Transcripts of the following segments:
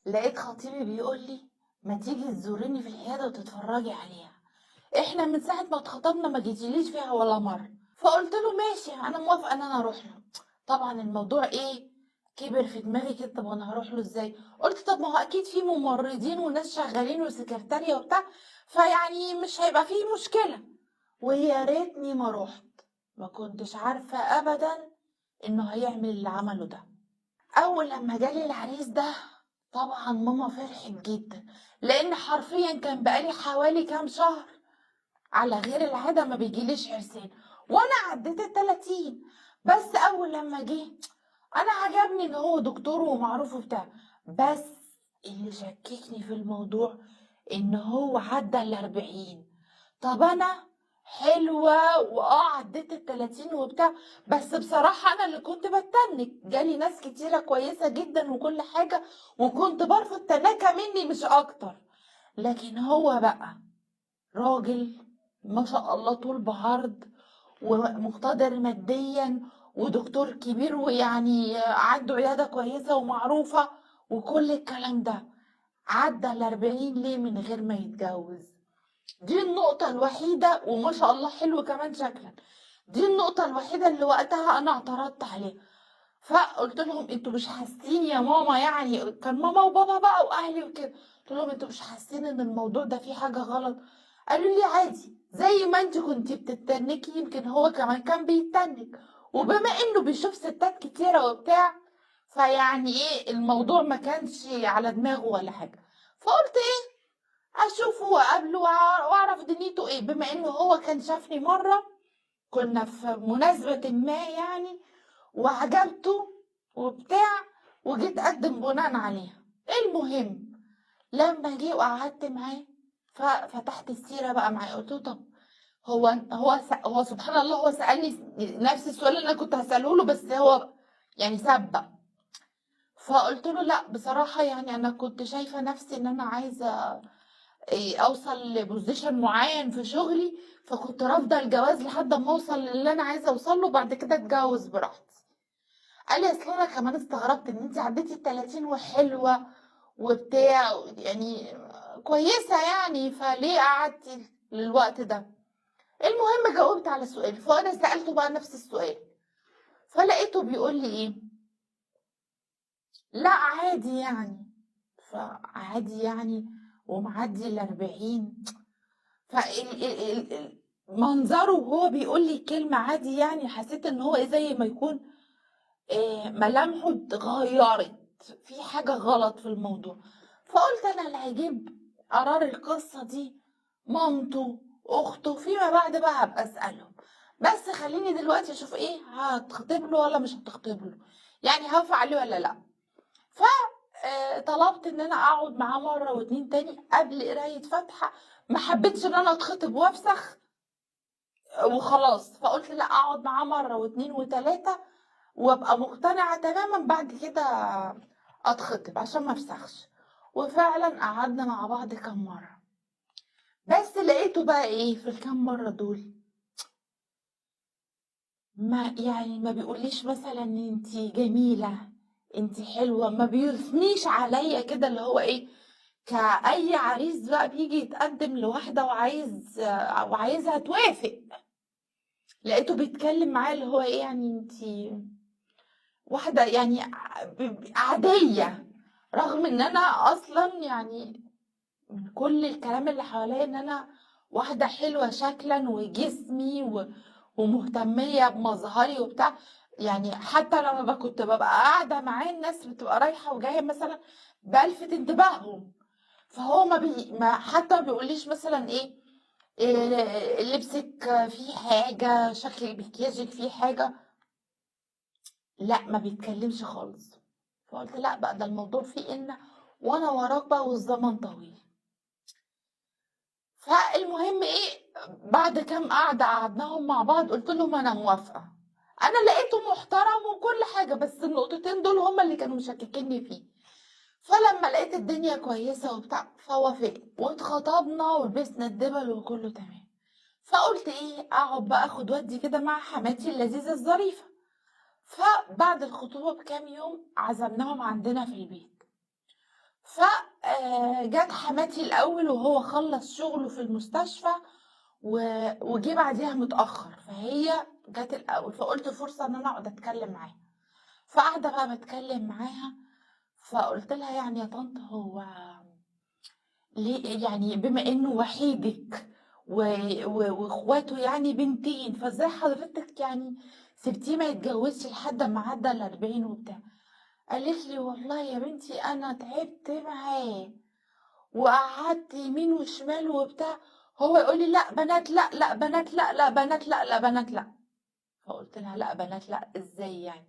لقيت خطيبي بيقول لي ما تيجي تزوريني في العيادة وتتفرجي عليها، احنا من ساعة ما اتخطبنا ما جيتيليش فيها ولا مرة. فقلت له ماشي انا موافقة ان انا اروح له. طبعا الموضوع ايه كبر في دماغي كده، طب انا هروح له ازاي؟ قلت طب ما هو اكيد في ممرضين وناس شغالين وسكرتارية وبتاع، فيعني مش هيبقى فيه مشكلة. ويا ريتني ما روحت، ما كنتش عارفة ابدا انه هيعمل اللي عمله ده. اول لما جالي العريس ده طبعا ماما فرحت جدا، لان حرفيا كان بقالي حوالي كام شهر على غير العادة ما بيجيليش عرسان، وانا عديت 30. بس اول لما جه انا عجبني ان هو دكتور ومعروف وبتاع، بس اللي شككني في الموضوع ان هو عدى 40. طب انا حلوة واه عديت 30 وبتاع، بس بصراحة انا اللي كنت بتنك، جالي ناس كتيرة كويسة جدا وكل حاجة، وكنت برفض تناكة مني مش اكتر. لكن هو بقى راجل ما شاء الله طول بعرض ومقتدر ماديا ودكتور كبير، ويعني عنده عيادة كويسة ومعروفة وكل الكلام ده، عدى 40 ليه من غير ما يتجوز؟ دي النقطة الوحيدة، وما شاء الله حلو كمان شكلا. دي النقطة الوحيدة اللي وقتها أنا اعترضت عليها. فقلت لهم انتوا مش حاسين يا ماما، يعني كان ماما وبابا بقى واهلي وكده، قلت لهم انتوا مش حاسين ان الموضوع ده فيه حاجة غلط؟ قالوا لي عادي، زي ما انت كنتي بتتنكي يمكن هو كمان كان بيتنك، وبما انه بيشوف ستات كتيرة وبتاع، فيعني ايه الموضوع ما كانش على دماغه ولا حاجة. فقلت ايه اشوفه واقابله واعرف دنيته ايه، بما انه هو كان شافني مرة كنا في مناسبة ما يعني وعجبته وبتاع، وجيت اقدم بناء عليها. المهم لما جه وقعدت معاه ففتحت السيرة بقى معاه، قلت له طب هو سبحان الله هو سألني نفس السؤال اللي انا كنت هسأله له، بس هو يعني سبق. فقلت له لا بصراحة يعني انا كنت شايفة نفسي ان انا عايزة اوصل ل position معين في شغلي، فكنت رافضة الجواز لحد ما اوصل للي انا عايزة اوصل له، بعد كده اتجوز براحتي. قال لي اصل انا كمان استغربت ان انت عديتي 30 وحلوة وبتاع، يعني كويسة يعني، فليه قعدتي للوقت ده؟ المهم جاوبت على سؤال، فانا سألته بقى نفس السؤال، فلقيته بيقول لي ايه لا عادي يعني. فعادي يعني ومعدي 40، منظره وهو بيقول لي كلمة عادي يعني، حسيت ان هو زي ما يكون ملامحه اتغيرت، في حاجة غلط في الموضوع. فقلت انا اللي هجيب قرار القصة دي مامته اخته، فيما بعد بقى هبقى اسألهم، بس خليني دلوقتي اشوف ايه هتخطب له ولا مش هتخطب له، يعني هوافق عليه ولا لا. طلبت ان انا اقعد معاه مرة واتنين تاني قبل قراية فاتحة، ما حبيتش ان انا اتخطب وافسخ وخلاص، فقلت لا اقعد معاه مرة واتنين وتلاتة وابقى مقتنعة تماما، بعد كده اتخطب عشان ما افسخش. وفعلا قعدنا مع بعض كام مرة، بس لقيته بقى ايه في الكام مرة دول ما يعني ما بيقوليش مثلا انتي جميلة انتي حلوة، ما بيثنيش عليا كده اللي هو ايه كأي عريس بقى بيجي يتقدم لواحدة وعايزها توافق. لقيته بيتكلم معاه اللي هو ايه يعني انتي واحدة يعني عادية، رغم ان انا اصلا يعني من كل الكلام اللي حواليا ان انا واحدة حلوة شكلا وجسمي ومهتمية بمظهري وبتاع، يعني حتى لما كنت ببقى قاعدة معاه الناس بتبقى رايحة وجاية مثلا بلفت انتباههم، فهو ما بي ما حتى ما بيقوليش مثلا ايه، إيه لبسك فيه حاجة، شكل مكياجك فيه حاجة، لا ما بيتكلمش خالص. فقلت لا بقى ده الموضوع فيه إن وانا وراك بقى والزمن طويل. فالمهم ايه بعد كام قعدة قعدناهم مع بعض قلت لهم انا موافقة، انا لقيته محترم وكل حاجة، بس النقطتين دول هما اللي كانوا مشككيني فيه. فلما لقيت الدنيا كويسة وبتاع فوافقت واتخطبنا ولبسنا الدبل وكله تمام. فقلت ايه اقعد بقى اخد ودي كده مع حماتي اللذيذة الظريفة. فبعد الخطوبة بكام يوم عزمناهم عندنا في البيت، فجت حماتي الاول وهو خلص شغله في المستشفى وجه بعديها متاخر، فهي جت الاول، فقلت فرصة ان انا اقعد اتكلم معاها. فقاعدة بقى بتكلم معاها، فقلت لها يعني يا طنط هو ليه يعني بما انه وحيدك واخواته يعني بنتين، فازاي حضرتك يعني سبتيه ما يتجوزش لحد ما عدى 40 وبتاع؟ قالت لي والله يا بنتي انا تعبت معاه وقعدت يمين وشمال وبتاع، هو يقول لي لا بنات لا، لا بنات لا، لا بنات لا، لا بنات لا. فقلت لها لا بنات لا ازاي يعني؟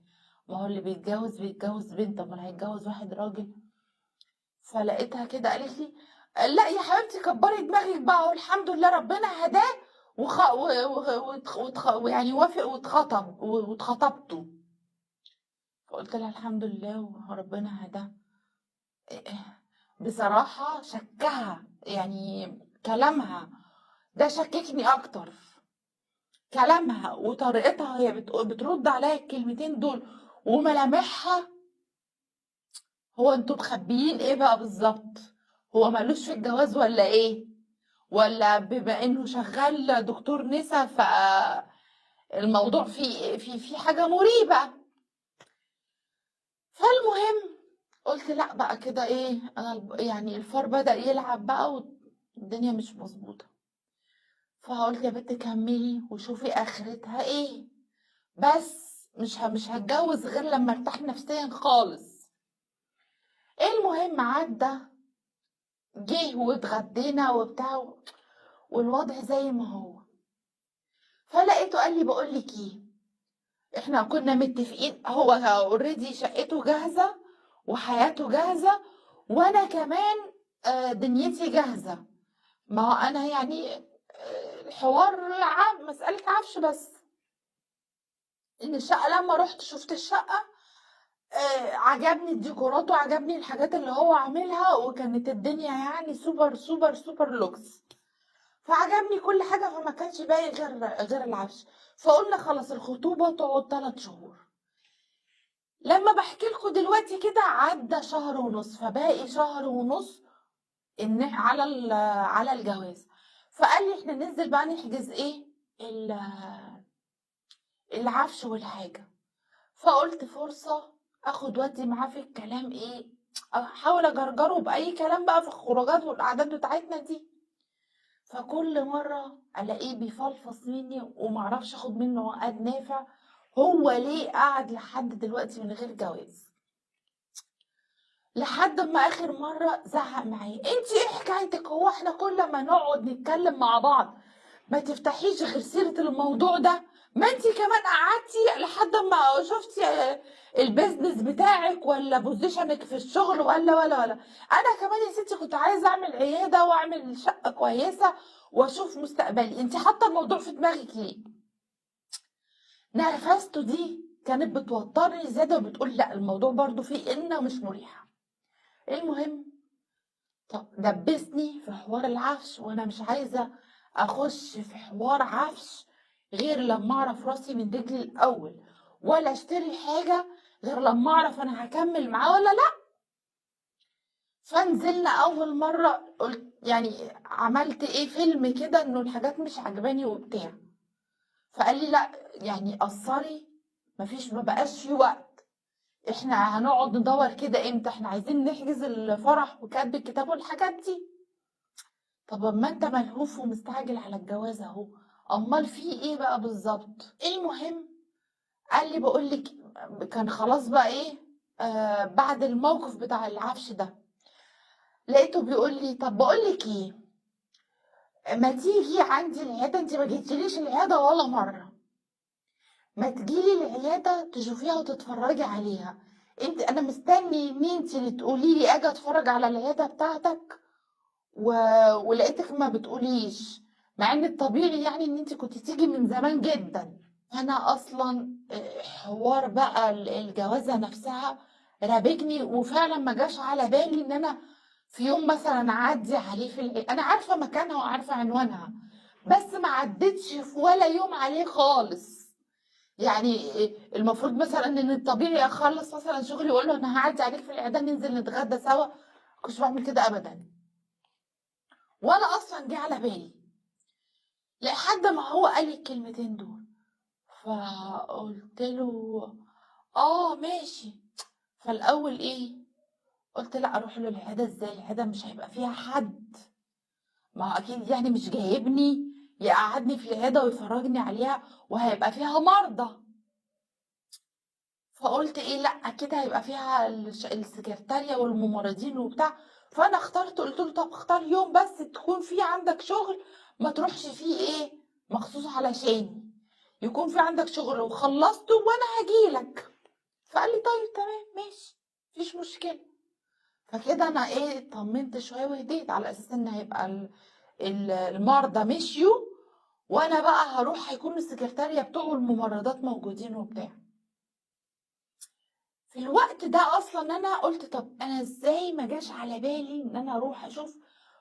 ما هو اللي بيتجوز بيتجوز بنت، امال هيتجوز واحد راجل؟ فلقيتها كده قالت لي لا يا حبيبتي كبري دماغك بقى، والحمد لله ربنا هداه ويعني وافق واتخطب واتخطبته. فقلت لها الحمد لله وربنا هداه. بصراحة شكها يعني كلامها ده شككني أكتر، كلامها وطريقتها هي بترد عليا الكلمتين دول وملامحها، هو انتوا مخبيين ايه بقى بالظبط؟ هو مالوش في الجواز ولا ايه؟ ولا بما انه شغال دكتور نسا فالموضوع في حاجة مريبة؟ فالمهم قلت لا بقى كده ايه، انا يعني الفار بدأ يلعب بقى والدنيا مش مظبوطة. فقلت يا بنت كملي وشوفي اخرتها ايه، بس مش هتجوز غير لما ارتاح نفسيا خالص. المهم عدى جه واتغدينا وبتاع والوضع زي ما هو. فلقيته قال لي بقول لك ايه، احنا كنا متفقين، هو already شقته جاهزة وحياته جاهزة وانا كمان دنيتي جاهزة، ما هو انا يعني الحوار مسألة عفش بس. ان الشقة لما رحت شفت الشقة عجبني الديكورات وعجبني الحاجات اللي هو عاملها، وكانت الدنيا يعني super super super lux، فعجبني كل حاجة، فما كانش باقي غير العفش. فقلنا خلاص الخطوبة تقعد 3 شهور. لما بحكي لكم دلوقتي كده عدى 1.5 شهر، فباقي 1.5 شهر ان على الجواز. فقال لي احنا ننزل بقى نحجز ايه العفش والحاجة. فقلت فرصة اخد ودي معاه في الكلام، ايه احاول اجرجره باي كلام بقى في الخروجات والقعدات بتاعتنا دي. فكل مرة الاقيه بيفلفص مني ومعرفش اخد منه عقد نافع. هو ليه قعد لحد دلوقتي من غير جواز؟ لحد ما اخر مرة زعق معايا، انتي ايه حكايتك؟ هو احنا كل ما نقعد نتكلم مع بعض ما تفتحيش غير سيرة الموضوع ده؟ ما انتي كمان قعدتي لحد ما شفتي ال business بتاعك ولا position ك في الشغل ولا ولا ولا. انا كمان يا ستي كنت عايزه اعمل عيادة واعمل شقه كويسة واشوف مستقبلي، انتي حاطه الموضوع في دماغك ليه؟ نرفزته دي كانت بتوترني زيادة وبتقول لا الموضوع برضو فيه انه مش مريحه. المهم طب دبسني في حوار العفش، وانا مش عايزه اخش في حوار عفش غير لما اعرف راسي من رجلي الاول، ولا اشتري حاجة غير لما اعرف انا هكمل معاه ولا لا. فنزلنا اول مرة قلت يعني عملت ايه فيلم كده انه الحاجات مش عجباني وبتاع، فقال لي لا يعني قصري، مفيش، ما بقاش في وقت، احنا هنقعد ندور كده امتى، احنا عايزين نحجز الفرح وكاتب الكتاب والحاجات دي. طب اما انت ملهوف ومستعجل على الجواز اهو، امال في ايه بقى بالظبط؟ المهم قال لي بقول لك كان خلاص بقى ايه بعد الموقف بتاع العفش ده، لقيته بيقول لي طب بقول لك ايه، ما تيجي عندي العيادة، انت ما جيتيليش العيادة ولا مرة، ما تجيلي العيادة تشوفيها وتتفرجي عليها، انت انا مستني ان انت اللي تقولي لي اجي اتفرج على العيادة بتاعتك ولقيتك ما بتقوليش، مع ان الطبيعي يعني ان انت كنت تيجي من زمان جدا. انا اصلا حوار بقى الجوازه نفسها رابكني، وفعلا ما جاش على بالي ان انا في يوم مثلا اعدي عليه في انا عارفه مكانها وعارفه عنوانها، بس ما عدتش في ولا يوم عليه خالص. يعني المفروض مثلا ان الطبيعي اخلص مثلا شغلي واقول له انا هعدي عليك في العيادة ننزل نتغدى سوا، كنتش بعمل كده ابدا، ولا اصلا جه على بالي لحد ما هو قال لي الكلمتين دول. فقلت له اه ماشي. فالاول ايه، قلت لا اروح له العيادة ازاي؟ العيادة مش هيبقى فيها حد، ما هو اكيد يعني مش جايبني يقعدني في العيادة ويفرجني عليها وهيبقى فيها مرضى. فقلت ايه، لا اكيد هيبقى فيها السكرتارية والممرضين وبتاع. فانا اخترت، قلت له طب اختار يوم بس تكون فيه عندك شغل، ما تروحش فيه ايه مخصوص علشاني، يكون في عندك شغل وخلصته وانا هجيلك. فقال لي طيب تمام ماشي مفيش مشكلة. فكده انا ايه اطمنت شوية وهديت، على اساس ان هيبقى المرضى مشيوا وانا بقى هروح، هيكون السكرتارية بتوعه والممرضات موجودين وبتاع. في الوقت ده اصلا انا قلت طب انا ازاي ما جاش على بالي ان انا اروح اشوف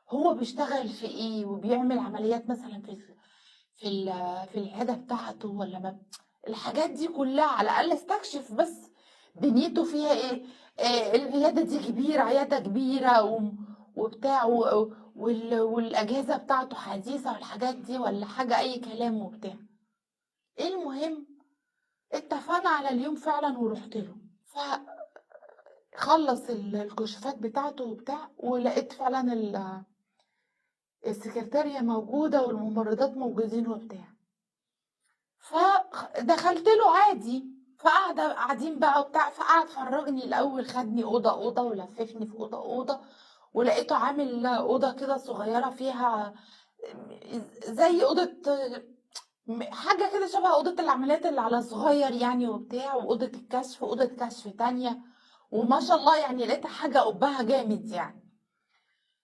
هو بيشتغل في ايه وبيعمل عمليات مثلا في العيادة بتاعته ولا ما، الحاجات دي كلها على الاقل استكشف بس دنيته فيها ايه. العيادة دي كبيرة، عيادة كبيرة وبتاع والاجهزة بتاعته حديثه والحاجات دي، ولا حاجة اي كلام وبتاع. المهم اتفقنا على اليوم فعلا ورحت له. فخلص الكشوفات بتاعته وبتاع، ولقيت فعلا السكرتارية موجودة والممرضات موجودين وبتاع. فدخلت له عادي، فقعد قاعدين بقى وبتاع. فقعد فرجني الاول، خدني اوضة اوضة ولففني في اوضة اوضة، ولقيته عامل اوضة كده صغيرة فيها زي اوضة حاجة كده شبه اوضة العمليات اللي على صغير يعني وبتاع، واوضه الكشف واوضه كشف تانية، وما شاء الله يعني لقيت حاجة قبها جامد يعني.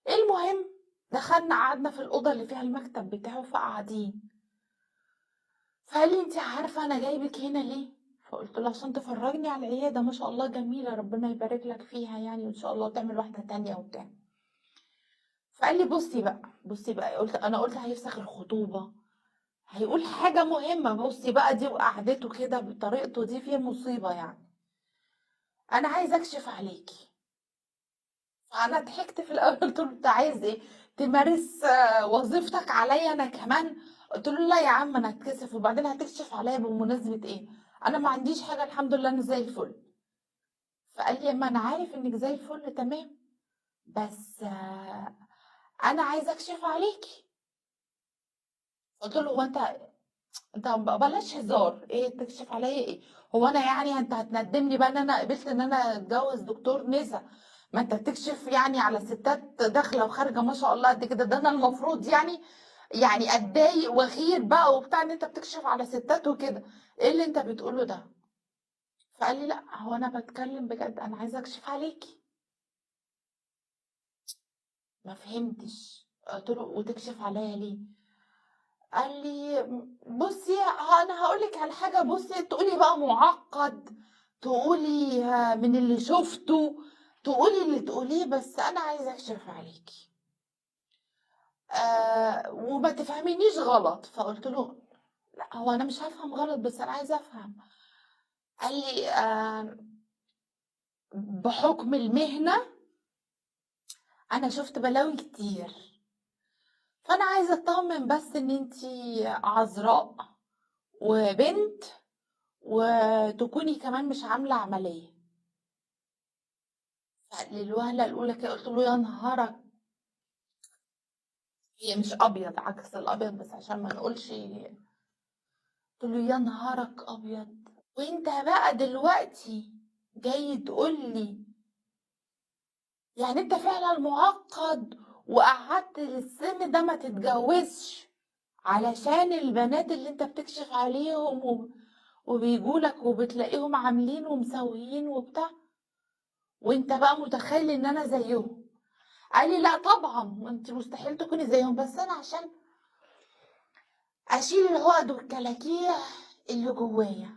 المهم دخلنا قعدنا في الاوضة اللي فيها المكتب بتاعه، فقاعدين. فقال لي انت عارفه انا جايبك هنا ليه؟ فقلت له عشان تفرجني على العيادة، ما شاء الله جميلة ربنا يبارك لك فيها يعني، وان شاء الله تعمل واحدة تانية وبتاع. فقال لي بصي بقى، بصي بقى، قلت هيفسخ الخطوبة، هيقول حاجة مهمة، بصي بقى دي وقعدته كده بطريقته دي فيها مصيبة يعني، انا عايز اكشف عليكي. فانا ضحكت في الاول، قلت له انت عايز ايه؟ تمارس وظيفتك عليا انا كمان؟ قلت له لا يا عم انا هتكسف، وبعدين هتكشف عليا بمناسبة ايه؟ انا ما عنديش حاجة الحمد لله انا زي الفل. فقال لي ما انا عارف انك زي الفل تمام، بس انا عايز اكشف عليكي. قلت له هو انت بلاش هزار، ايه تكشف عليا ايه؟ هو انا يعني انت هتندمني بقى ان انا قبلت ان انا اتجوز دكتور نسا؟ ما انت بتكشف يعني على ستات داخله وخارجه ما شاء الله قد كده، ده انا المفروض يعني اتضايق واغير بقى وبتاع ان انت بتكشف على ستات وكده، ايه اللي انت بتقوله ده؟ فقال لي لا هو انا بتكلم بجد، انا عايزه اكشف عليكي. ما فهمتش، قلت له وتكشف عليا ليه؟ قال لي بصي انا هقولك على حاجة، بصي تقولي بقى معقد، تقولي من اللي شفته، تقولي اللي تقوليه، بس انا عايزه اكشف عليكي وما تفهمينيش غلط. فقلت له لا هو انا مش هفهم غلط، بس انا عايزه افهم. قال لي بحكم المهنة انا شفت بلاوي كتير، فانا عايزه اطمن بس ان انتي عذراء وبنت وتكوني كمان مش عامله عملية. فللوهله الاولى كده قلت له يا نهارك، هي مش ابيض عكس الابيض بس عشان ما نقولش، قلت له يا نهارك ابيض، وانت بقى دلوقتي جاي تقول لي يعني انت فعلا معقد وقعدت للسن ده ما تتجوزش علشان البنات اللي انت بتكشف عليهم وبيجولك وبتلاقيهم عاملين ومسويين وبتاع، وانت بقى متخيل ان انا زيهم؟ قال لي لا طبعا انت مستحيل تكوني زيهم، بس انا عشان اشيل العقد والكلاكيع اللي جوايا،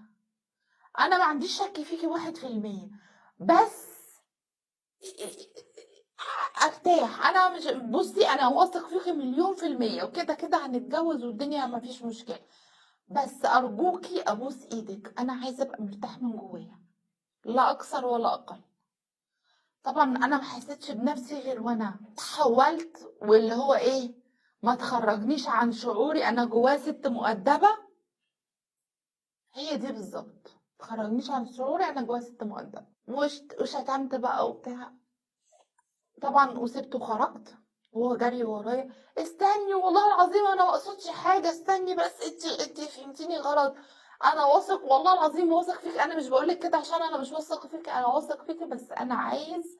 انا ما عنديش شك فيكي 1%، بس ارتاح انا، مش بصي انا واثق فيكي 1,000,000% وكده كده هنتجوز والدنيا ما فيش مشكلة، بس ارجوكي ابوس ايدك انا عايزه ابقى مرتاح من جوايا، لا اكثر ولا اقل. طبعا انا ما حسيتش بنفسي غير وانا تحولت، واللي هو ايه، ما تخرجنيش عن شعوري، انا جوايا ست مؤدبة. هي دي بالظبط، ما تخرجنيش عن شعوري، انا جوايا ست مؤدبة. وشتمت بقى وبتاع طبعا، وسبته وخرجت، وهو جري ورايا، استني والله العظيم انا ما اقصدش حاجة، استني بس انت فهمتيني غلط، انا واثق والله العظيم واثق فيك، انا مش بقولك كده عشان انا مش واثق فيك، انا واثق فيك، بس انا عايز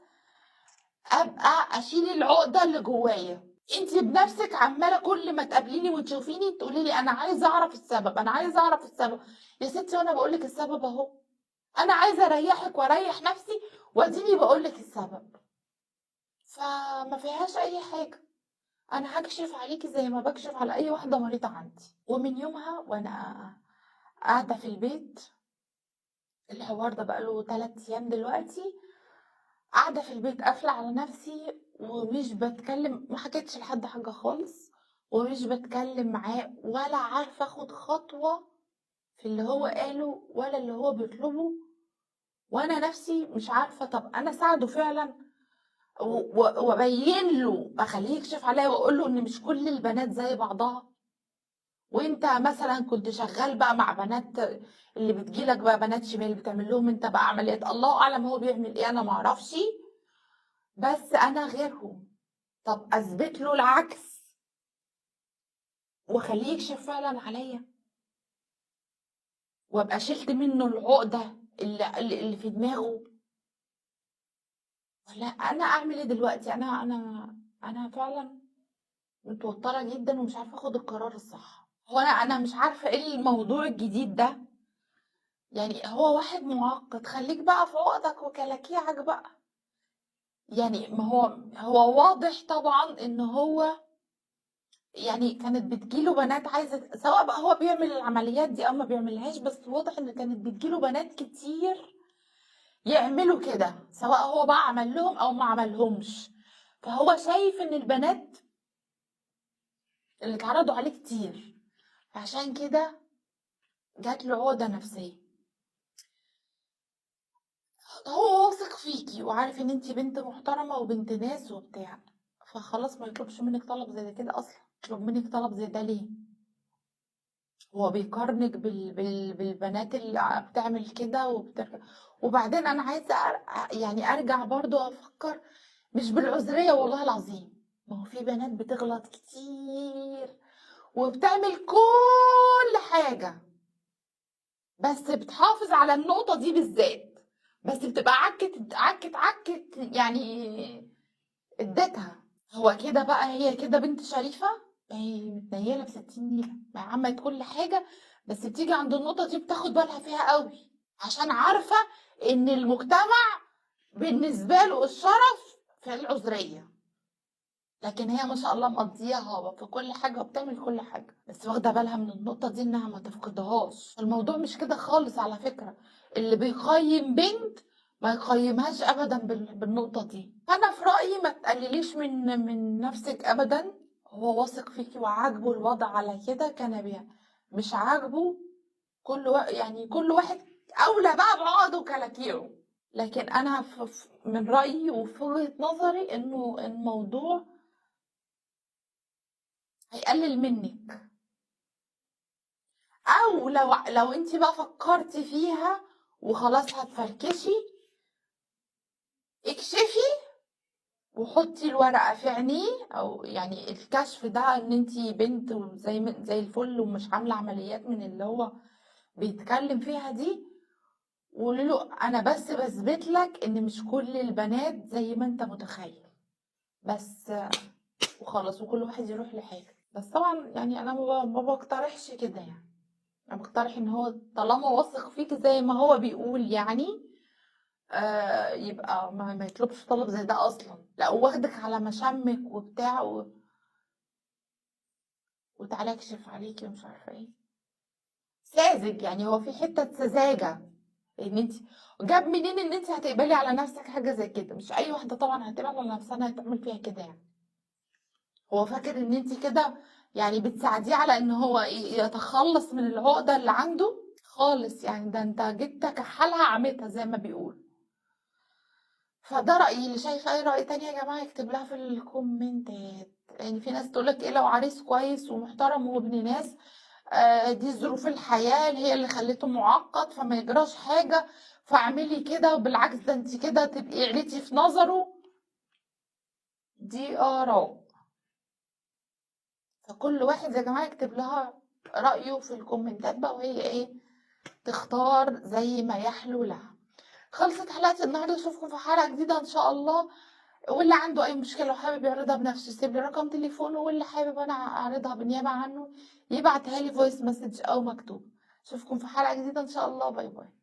ابقى اشيل العقدة اللي جوايا. انت بنفسك عماله كل ما تقابليني وتشوفيني تقولي لي انا عايزه اعرف السبب، انا عايزه اعرف السبب. يا ستي وانا بقولك السبب اهو، انا عايزه اريحك واريح نفسي واديني بقولك السبب، فما فيهاش اي حاجة، انا هكشف عليكي زي ما بكشف على اي واحدة مريضه عندي. ومن يومها وانا قاعدة في البيت، الحوار ده بقاله 3 ايام دلوقتي، قاعدة في البيت قافله على نفسي ومش بتكلم، ما حكيتش لحد حاجة خالص، ومش بتكلم معاه، ولا عارفه اخد خطوة في اللي هو قاله ولا اللي هو بيطلبه، وانا نفسي مش عارفه طب انا اساعده فعلا وابين له، اخليه يكشف عليا واقول له ان مش كل البنات زي بعضها، وانت مثلا كنت شغال بقى مع بنات اللي بتجيلك بقى بنات شمال بتعمل لهم انت بقى عمليات، الله اعلم هو بيعمل ايه انا معرفش، بس انا غيرهم. طب اثبت له العكس واخليه يكشف فعلا عليا، وابقى شلت منه العقدة اللي في دماغه، ولا انا اعمل ايه دلوقتي؟ انا انا انا فعلا متوترة جدا ومش عارفه اخد القرار الصح. هو انا مش عارفه ايه الموضوع الجديد ده، يعني هو واحد معقد، خليك بقى في عقدك وكلاكيعك بقى. يعني ما هو واضح طبعا ان هو يعني كانت بتجيله بنات عايزه، سواء بقى هو بيعمل العمليات دي او ما بيعملهاش، بس واضح ان كانت بتجيله بنات كتير يعملوا كده، سواء هو بقى عمل لهم او ما عملهمش، فهو شايف ان البنات اللي اتعرضوا عليه كتير، عشان كده جات له عقده نفسية. هو واثق فيكي وعارف ان انتي بنت محترمه وبنت ناس وبتاع، فخلاص ما يطلبش منك طلب زي ده كده اصلا. يطلب منك طلب زي ده ليه؟ هو بيقارنك بالبنات اللي بتعمل كده وبترجع. وبعدين انا عايزه يعني ارجع برضو افكر، مش بالعذريه والله العظيم، ما هو في بنات بتغلط كتير وبتعمل كل حاجة، بس بتحافظ على النقطة دي بالذات، بس بتبقى عكت عكت عكت يعني اديتها. هو كده بقى، هي كده بنت شريفه، هي متنيله ب60 نيله، ما عملت كل حاجة، بس بتيجي عند النقطة دي بتاخد بالها فيها قوي، عشان عارفه ان المجتمع بالنسبة له الشرف في العذريه، لكن هي ما شاء الله مقضياها في كل حاجة وبتعمل كل حاجة، بس واخده بالها من النقطة دي انها ما تفقدهاش. الموضوع مش كده خالص على فكرة، اللي بيقيم بنت ما يقيمهاش ابدا بالنقطة دي. انا في رايي ما تقلليش من نفسك ابدا، هو واثق فيكي وعاجبه الوضع على كده كان بيها، مش عاجبه كل يعني كل واحد اولى بقى بعقده وكلاكيعه. لكن انا من رايي وفي وجهه نظري انه الموضوع هيقلل منك، او لو انت بقى فكرتي فيها وخلاص هتفركشي، اكشفي وحطي الورقة في عينيه، او يعني الكشف ده ان انت بنت وزي زي الفل ومش عامله عمليات من اللي هو بيتكلم فيها دي، وقولي له انا بس بثبت لك ان مش كل البنات زي ما انت متخيل، بس وخلاص، وكل واحد يروح لحاله. بس طبعا يعني انا ما بقترحش كده، يعني انا بقترح ان هو طالما واثق فيك زي ما هو بيقول يعني يبقى ما يطلبش طلب زي ده اصلا، لا واخدك على مشمك وبتاع وتعالى اكشف عليكي ومش عارفه ايه، ساذج يعني. هو في حتة سذاجة ان انت جاب منين ان انت هتقبلي على نفسك حاجة زي كده؟ مش اي واحدة طبعا هتقبل على نفسها انها تعمل فيها كده، يعني هو فاكر ان انت كده يعني بتساعديه على ان هو يتخلص من العقدة اللي عنده خالص، يعني ده انت جيت كحالها عمتها زي ما بيقول. فده رأيي، اللي شايف اي رأي تاني يا جماعة يكتب لها في الكومنتات. يعني في ناس تقولك ايه، لو عريس كويس ومحترم وابن ناس، دي ظروف الحياة اللي هي اللي خليته معقد فما يجراش حاجة، فاعملي كده، وبالعكس ده انت كده تبقي عليتي في نظره. دي آراء، فكل واحد يا جماعة يكتب لها رأيه في الكومنتات بقى، وهي ايه تختار زي ما يحلو لها. خلصت حلقة النهاردة، اشوفكم في حلقة جديدة ان شاء الله. واللي عنده اي مشكلة وحابب يعرضها بنفسه يسيب لي رقم تليفونه، واللي حابب انا اعرضها بالنيابة عنه يبعتها لي voice message او مكتوب. اشوفكم في حلقة جديدة ان شاء الله. bye bye.